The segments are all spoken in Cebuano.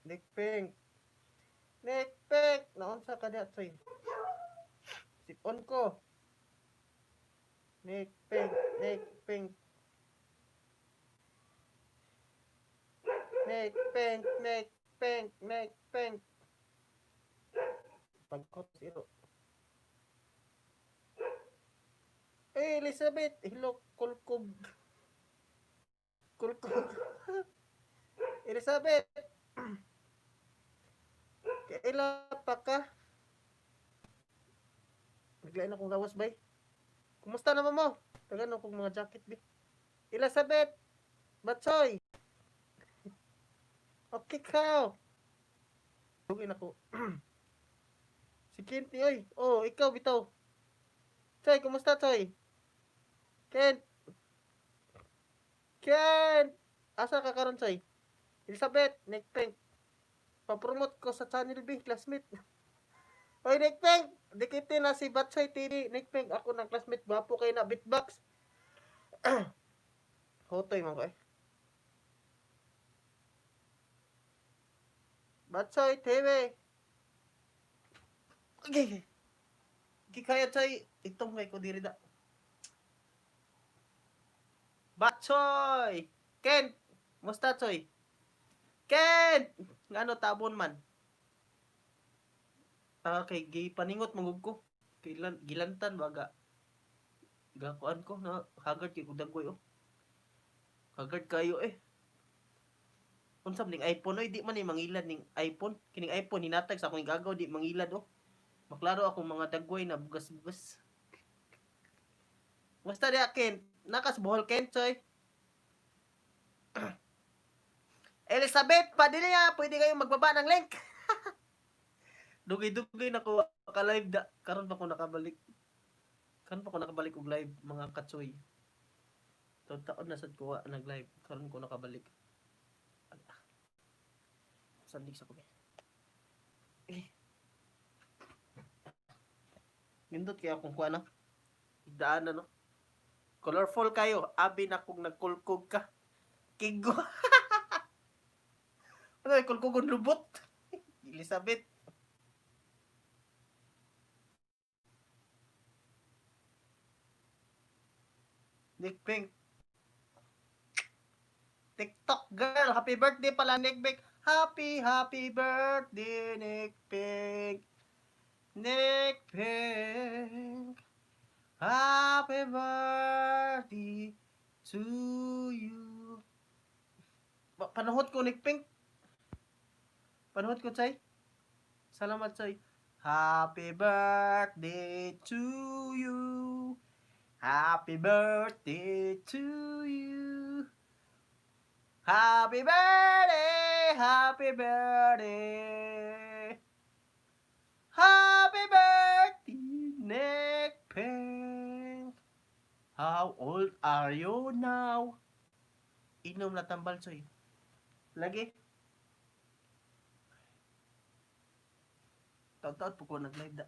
Nick Pink. Nick Pink! Naunsa ka diha, Choy? Sipon ko. Nick Pink, Nick Pink. Nick Pink, Nick Pink, Nick Pink. Pagkot zero. Eh, Elizabeth, hello, kulkog. Kulkog. Elizabeth. Kaila pa ka? Naglain akong gawas, bay. Kumusta naman mo? Tagan akong mga jacket, bi. Elizabeth! Batsoy! Okay ka. Dugay na ko. Si Kent ni oy. Oh, ikaw bitaw. Choy, kumusta, Choy? Kent. Kent! Asa ka karon, Choy? Elizabeth, Nick Pink. Pa-promote ko sa channel B, classmate. Oy, Nick Pink! Dikit na si Batsoy TV. Nick Pink, ako ng classmate. Gwapo kayo na beatbox. Hotoy man ko eh. Batsoy TV. Okay. Kaya, Choy. Itong kay ko diri da. Batsoy! Ken! Musta, Choy? Ken! Ngano tabon man? Ah, kay gay paningot mangug ko. Kailan gilantan baga. Gakuan ko na haggard kay kog dagway oh. Haggard kayo eh. Unsa man ning iPhone oy, di man ni mangilad ning iPhone. Kining iPhone hinatag sa akong gagaw, di mangilad oh. Maklaro akong mga dagway na bugas-bugas. Basta diha, Ken. Nakas Bohol, Ken, Choy. Elizabeth Padilla, pwede kayong magbaba ng link. Dugay-dugay na ko ka-live da. Karon pa ko nakabalik. Karon pa ko nakabalik og live, mga katsoy. Taon na sad ko wa nag-live. Karon ko nakabalik. Sandig sa kubi. Eh. Nindot kaya akong kuha na. Igdaan na no. Colorful kayo. Abi na kung nagkulkog ka. Kigo. Ano, kulkogon lubot. Elizabeth. Nick Pink. TikTok girl, happy birthday pala, Nick Pink. Happy, happy birthday, Nick Pink. Nick Pink. Happy birthday to you. Panuhot ko, Nick Pink. Panuhot ko, Chay. Salamat, Chay. Happy birthday to you. Happy birthday to you. Happy birthday, happy birthday. Happy birthday, Nick Pink. How old are you now? Inom na tambal, Choy. Lagi. Taon-taon po ko nag-live da.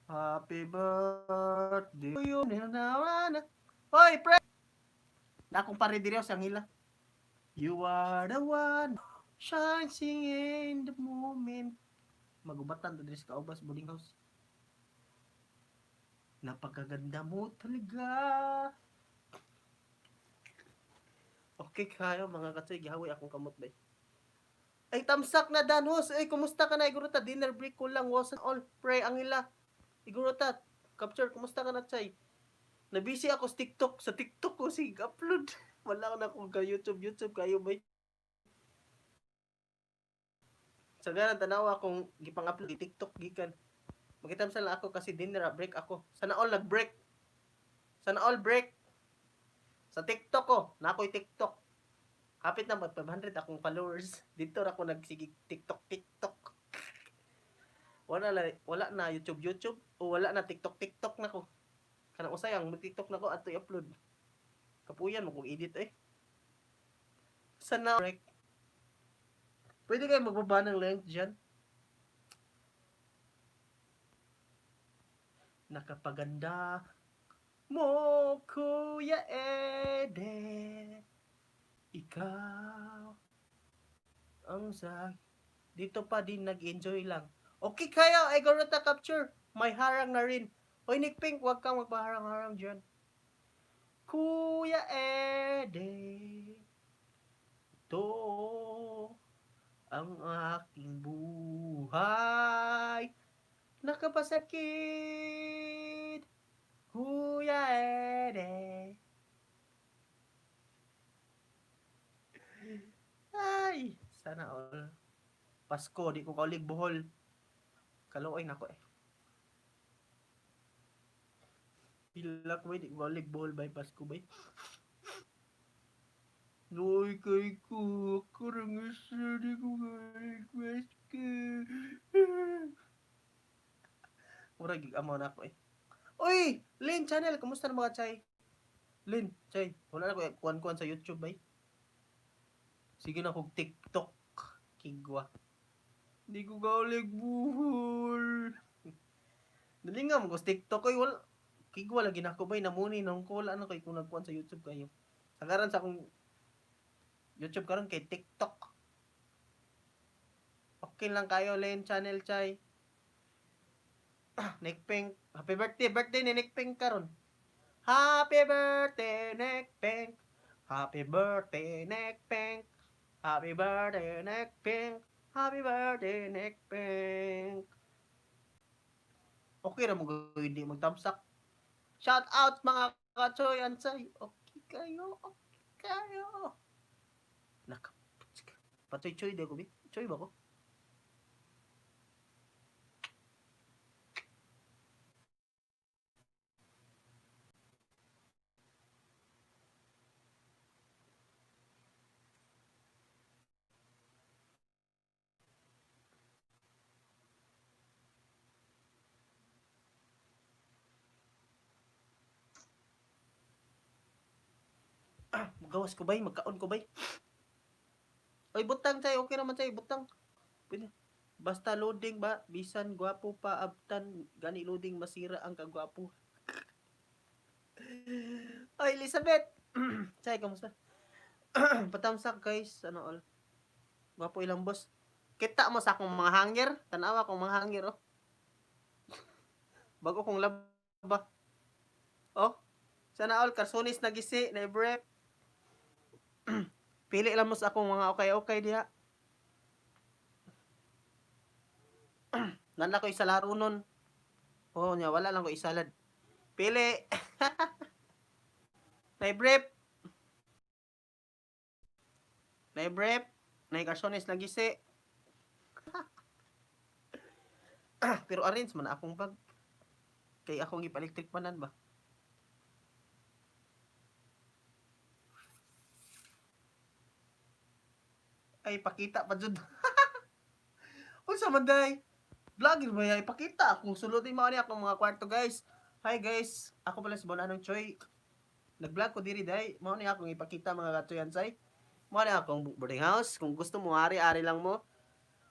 Happy birthday to you. Hoy, pre! Na akong pare diri sa ngila. You are the one shining in the moment. Magubatan do diri sa Kaubas boarding house. Napakaganda mo talaga. Okay kayo, mga katsoy, gihawi akong kamot bay. Ay, tamsak na Danhos. Ay, kumusta ka na, Igorota? Dinner break ko lang. Wasn't all. Pray ang ila. Igorota, capture, kumusta ka na, Chay? Nabisi ako sa TikTok. Sa TikTok ko, sige, upload. Wala na akong ka YouTube, YouTube kayo bay. Sa ganan tanawa akong gipang-upload di TikTok gikan. Magitam sa lang ako kasi dinner break ako. Sana all nag-break. Sana all break. Sa TikTok ko, na ako'y TikTok. Hapit na mag 500 akong followers. Dito ra ako nagsige TikTok TikTok. Wala na YouTube YouTube o wala na TikTok TikTok na ko. Kanang usay ang TikTok na ko ato i-upload. Kapuyan mo kung edit eh. Sana break. Pwede kayo magbaba ng link dyan. Nakapaganda mo, Kuya Eden. Ikaw. Ang sa dito pa din nag-enjoy lang. Okay kayo, ay Gorota Capture. May harang na rin. Hoy Nick Pink, wag kang magpaharang-harang dyan. Kuya Ede, ito ang aking buhay. Nakapasakit, Kuya Ede. Ay, sana all. Pasko, di ko kaulig Bohol. Kaluoy nako eh. Hilak ko, di ko kaulig Bohol bay Pasko bay. Luoy kay ko, karang isa, di ko kaulig Pasko. Murag amo na ako eh. Uy, Lin Channel, kumusta na mga chay? Lin, chay, wala na ko kuan-kuan sa YouTube bay. Sige na kog TikTok. Kigwa. Di ko kaulig Bohol. Dali nga mo ko sa TikTok oy, wala kigwa lagi nako bay, namuni nang ko wala na kay kung nagkuan sa YouTube kayo. Sagaran sa akong YouTube karon kay TikTok. Okay lang kayo Len Channel chay. Nick Pink, happy birthday, birthday ni Nick Pink karon. Happy birthday Nick Pink. Happy birthday Nick Pink. Happy birthday Nick Pink. Happy birthday Nick Pink. Okay ra mo gawin di magtamsak. Shout out mga kachoy ansay. Okay kayo, okay kayo. Naka patoy choy di ako bi. Choy ba ko? Magawas ko bay, magkaon ko bay. Oy, butang chay, okay naman chay, butang. Pwede. Basta loading ba, bisan gwapo pa abtan, gani loading masira ang kagwapo. Oy, Elizabeth. Chay, kamusta? Patamsak guys, ano all. Gwapo ilang boss. Kita mo sa akong mga hanger, tanawa akong mga hanger oh. Bago kong laba. Oh. Sana all karsonis nagisi na brep. Pili lang mo sa akong mga okay-okay diha. Nala ko isa laro nun. Oo niya, wala lang ko isalad. Pili. Naibrep. Naibrep. Naikarsonis nagisi. Pero arrange man akong bag. Kay akong ipa-electric panan ba? Ay, pakita pa jud. Unsa man day? Vlogger ba ya? Ipakita akong sulod ni mao ni akong mga kwarto guys. Hi guys, ako pala si Bonanong Choi. Nag-vlog ko diri day. Mao ni akong ipakita mga katuyan say. Mao ni akong boarding house. Kung gusto mo ari-ari lang mo.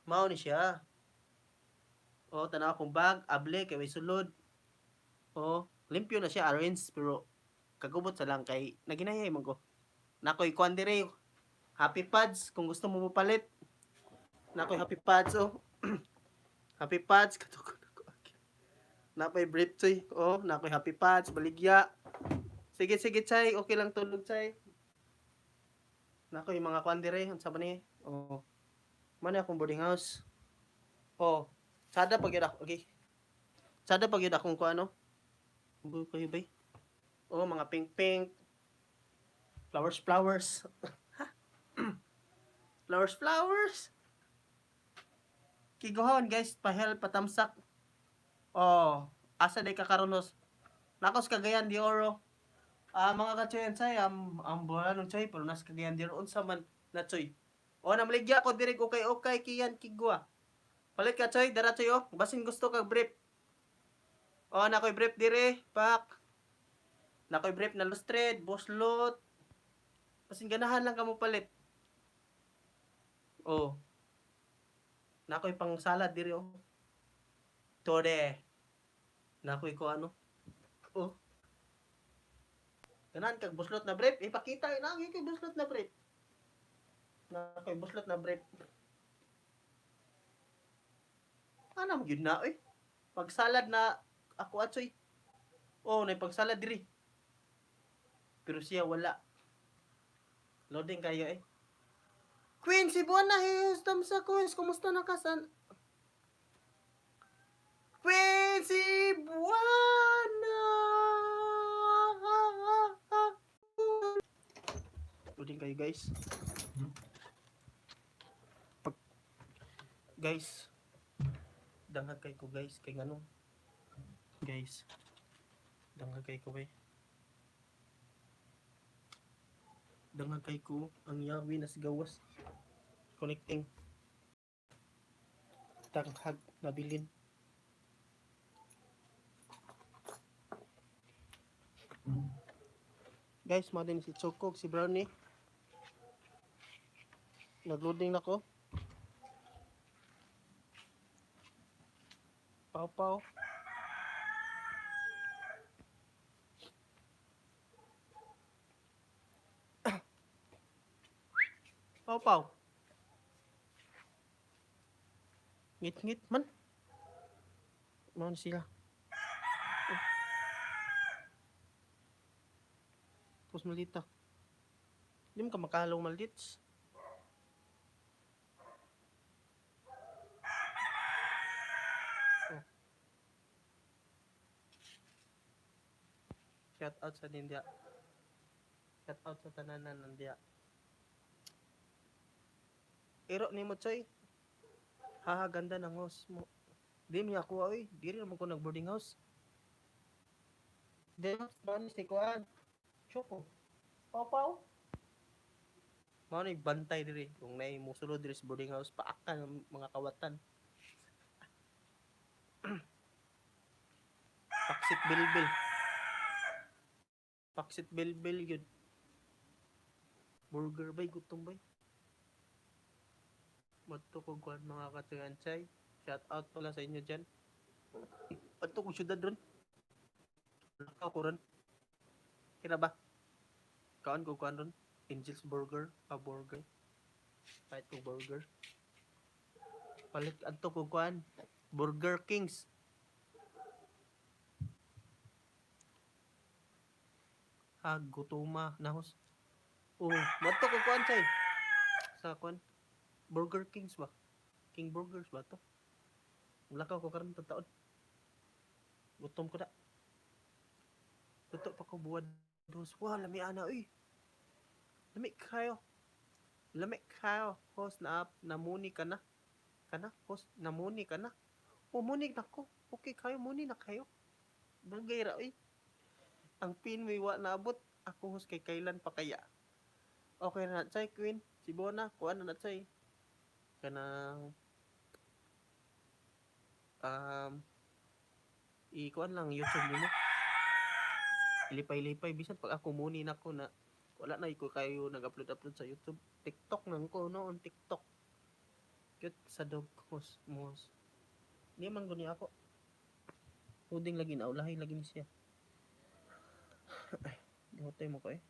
Mao ni siya. Oh, tanaw akong bag, able kay may sulod. Oh, limpyo na siya arrange pero kagubot sa lang kay naginayay man ko. Nakoy kuan diri. Happy pads kung gusto mo mopalit. Nakoy happy pads oh. Happy pads kato ko nako. Napay brief chay. Oh, nakoy happy pads baligya. Sige sige chay, okay lang tulog chay. Nakoy mga kuan diri, unsa ba ni? Oh. Man akong boarding house. Oh, sada pag ako, okay. Sada pag yun akong kuan no. Buo kayo bay. Oh, mga pink pink. Flowers flowers. Flowers flowers. Kiguhon guys, pahel patamsak. Oh, asa day ka karon hos? Nakos Cagayan de Oro. Ah, mga kachoyan say, ang buwan ng choy pero nas Cagayan de Oro unsa man na choy. Oh, namaligya ko diri okay okay kiyan kigwa. Palit ka choy, dara choy oh. Basin gusto kag brief. Oh, nakoy brief dire, pak. Nakoy brief na lustred, boslot. Basin ganahan lang kamo palit. Oh. Nakoy pang salad diri oh. Tore. Nakoy ko ano. Oh. Ganahan kag buslot na brief, ipakita na ang kay buslot na brief. Nakoy buslot na brief. Ana mo gyud na oy. Pagsalad na ako atsoy. Oh, nay pagsalad diri. Pero siya wala. Loading kayo eh. Queen, si Buana, hey, sa Queens, kumusta na ka san? Queen, si Buana! Loading kayo, guys. Pag... Guys, danghag kay ko, guys, kay ngano. Guys, danghag kay ko, bay. Danghag kay ko, ang yawi na sigawas. Connecting. Tanghag, nabilin. Guys, mga din si Choco, si Brownie. Nagloading na ko. Pau pau. Pau pau. Ngit-ngit man. Mao ni sila. Oh. Tapos maldita. Hindi mo ka makahalaw maldits. Oh. Shout out sa Nindia. Shout out sa tananan nandiya. Iro ni mo Choy. Haha, ganda ng host mo. Di mi ako oy, diri naman ko nag boarding house. Di man si kuan. Choco. Pau pau. Mao ni bantay diri kung naay mosulod diri sa boarding house paakan ang mga kawatan. Paksit bilbil. Paksit bilbil yun. Burger bay gutom bay. Madto ko kuan mga katuyanchay. Shout out pala sa inyo dyan. Adto ko syudad ron. Lakaw ko ron. Kira ba? Kaon ko kuan ron. Angel's Burger, a burger. Kahit ko burger. Palit adto ko kuan. Burger Kings. Ha, gutuma nahos. Oh, madto ko kuan chay. Sa kuan. Burger Kings ba? King Burgers ba to? Lakaw ko karon taon. Gutom ko na. Tuto pa ko buwan dos. Wah, lami ana uy. Lami kayo. Lami kayo. Host na up, namuni ka na. Kana, host, namuni ka na. O muni na ko. Okay kayo, muni na kayo. Bagay ra uy. Ang pin may wa naabot. Ako host kay kailan pa kaya. Okay na chay queen. Si Bona, kuan na chay. Kanang i-kuan lang YouTube nimo. Lipay-lipay bisan pag ako muni na ko na wala na ko kayo nag-upload-upload sa YouTube. TikTok nang ko no on TikTok. Cute sa dog host mo. Di man guni ako. Puding lagi na ulahi lagi ni siya. Ay, gihutay mo ko eh.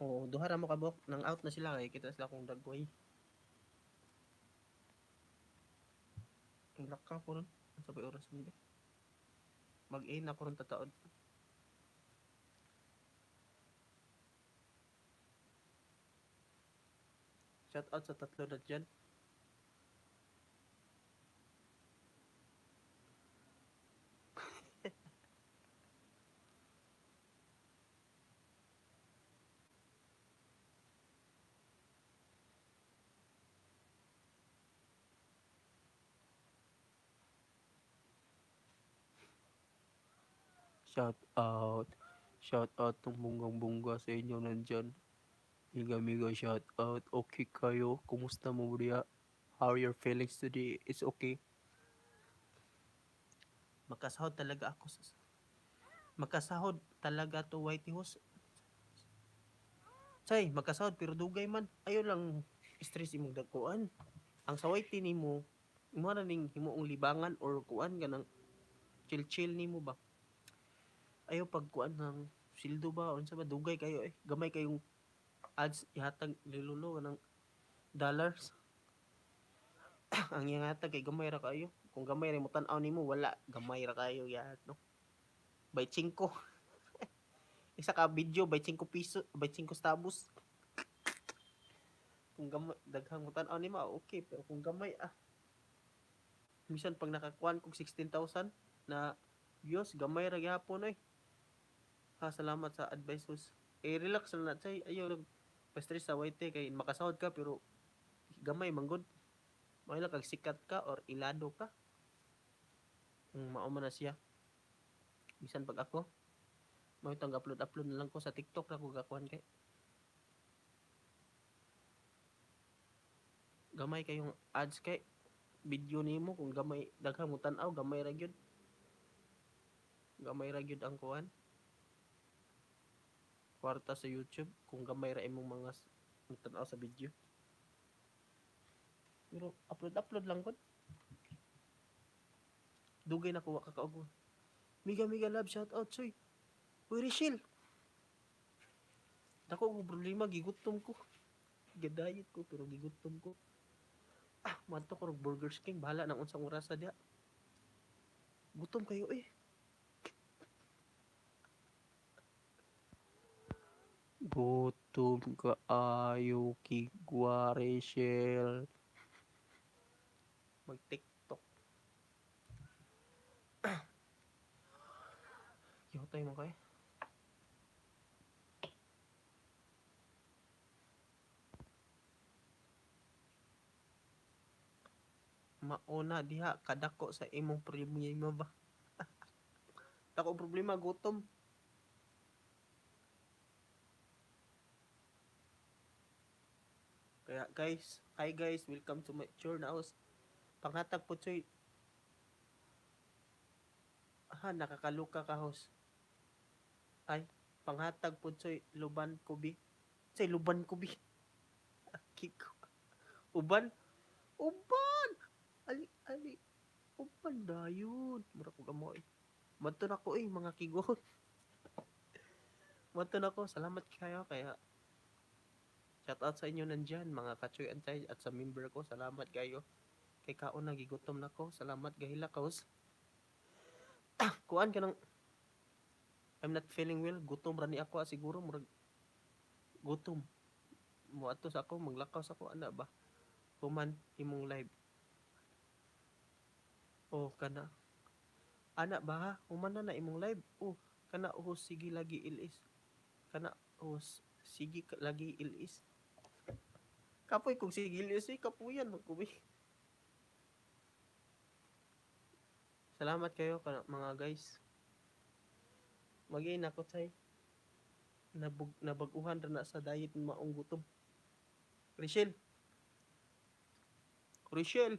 Oo, duha ra mo kabok nang out na sila kay kita sila kung dagway. Ang lakaw ko ron. Sa bay oras nila. Mag-in ako ron tataod. Shout out sa tatlo na dyan. Shout out. Shout out tong bunggang-bungga sa inyo nandyan. Miga miga shout out. Okay kayo. Kumusta mo bria? How are your feelings today? It's okay. Makasahod talaga ako sa Makasahod talaga to Whitey House. Say, makasahod pero dugay man. Ayo lang stress imong dagkuan. Ang sa Whitey nimo, imo na ning himuong libangan or kuan ganang chill-chill nimo ba? Ayo pagkuan ng sildo ba unsa ba dugay kayo eh gamay kayong ads ihatag ni Lolo ng dollars. Ang iyang hatag kay gamay ra kaayo. Kung gamay ra mo tan-aw nimo, wala, gamay ra kaayo ya, no. By 5. Isa ka video by 5 piso, by 5 centavos. Kung gamay daghang mo tan-aw nimo, okay, pero kung gamay ah. Minsan pag nakakuan kog 16,000 na views, gamay ra gihapon oy. Ha, salamat sa advice, host. Eh, relax lang na, chay. Ayaw lang pa-stress sa YT kay makasahod ka pero gamay man gud. May lang kag sikat ka or ilado ka. Mao man na siya. Bisan pag ako, mao itong upload-upload na lang ko sa TikTok ra ko gakuan kay gamay kayong ads kay video nimo. Kung gamay daghang mo tan-aw, gamay ra gyud. Gamay ra gyud ang kuan kwarta sa YouTube kung gamay ra imong mga tan-aw sa video. Pero upload upload lang gud. Dugay na kuha ka kaog. Mega mega love shout out, soy. Uy, Rachel. Dako ko problema, gigutom ko. Gadayet ko pero gigutom ko. Ah, madto ko og Burger King, bahala nang unsang orasa diha. Gutom kayo eh. Gutom kaayo, kigwa, Rachel. Mag TikTok. Yotay mo kay. Mauna diha kadako sa imong problema ba? Dako problema, gutom. Kaya guys, hi guys, welcome to my churn house. Panghatag po, choy. Ha, nakakaluka ka, host. Ay, panghatag po, choy, luban ko bi. Say luban ko bi. Kiko. Uban? Uban! Ali, ali. Uban dayon. Mura ko gamo eh. Madto na ko eh, mga kigo. Madto na ko. Salamat kayo. Kaya, shout out sa inyo nandyan, mga kachoy antay at sa member ko. Salamat kayo. Kay kaon na, gigutom na ko. Salamat gahila kaos. Ah, kuan ka ng I'm not feeling well. Gutom ra ni ako ah, siguro murag gutom. Mo ato sa ako, maglakaw sa ako ana ba. Human imong live. Oh, kana. Ana ba ha? Human na na imong live. Oh, kana oh sige lagi ilis. Kana oh sige lagi ilis. Kapoy kung sige ilis eh, kapuyan man ko. Salamat kayo kana mga guys. Magiin ako tay. Nabag-uhan ra na sa diet maong gutom. Rachel. Rachel.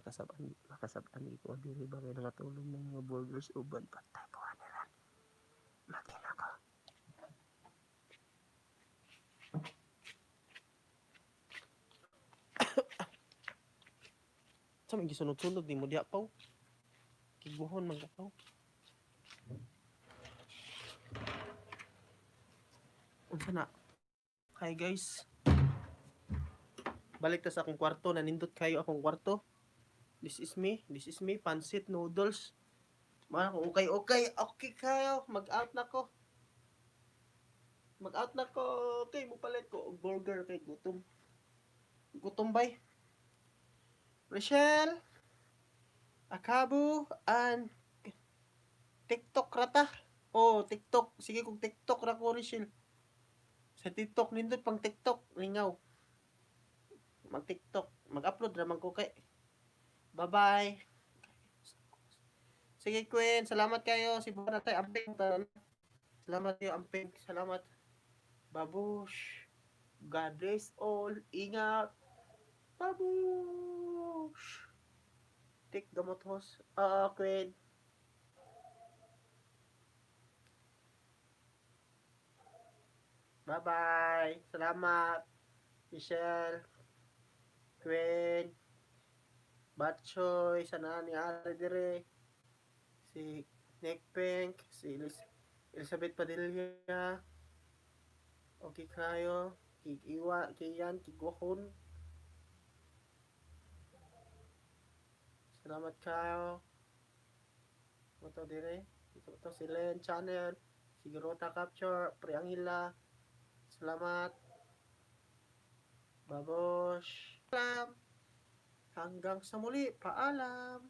Makasab-an ko diri ba kay nakatulong ng mga burgers uban patay ko aniran. Magin ako. Sa may gisunod-sunod ni mo diha paw. Kiguhon man ka paw. Unsa na? Hi guys. Balik ta sa akong kwarto, nanindot kayo akong kwarto. This is me, this is me, pansit noodles. Mga ko okay, okay, okay kayo, mag-out na ko. Mag-out na ko. Okay, mo palit ko og burger kay gutom. Gutom bay. Rochelle, Akabu, and TikTok rata. Oh, TikTok. Sige kung TikTok ra ko, Rochelle. Sa TikTok, nindot pang TikTok, lingaw. Mag TikTok, mag-upload ra man ko kay. Bye-bye. Sige, Queen, salamat kayo. Si Buwan tayo, amping. Salamat kayo, amping. Salamat. Babush. God bless all. Ingat. Babush. Take gamot host. Ah, Queen. Bye-bye. Salamat. Michelle. Queen. Batchoy. Sana ni Ari dire. Si Nick Pink. Si Elizabeth Padilla. Okay kayo. Kig iwa kiyan kigwahon. Salamat kayo. Mo to dire. Ito to si Len Channel, si Rota Capture, Pre Angela. Salamat. Babosh. Paalam. Hanggang sa muli. Paalam.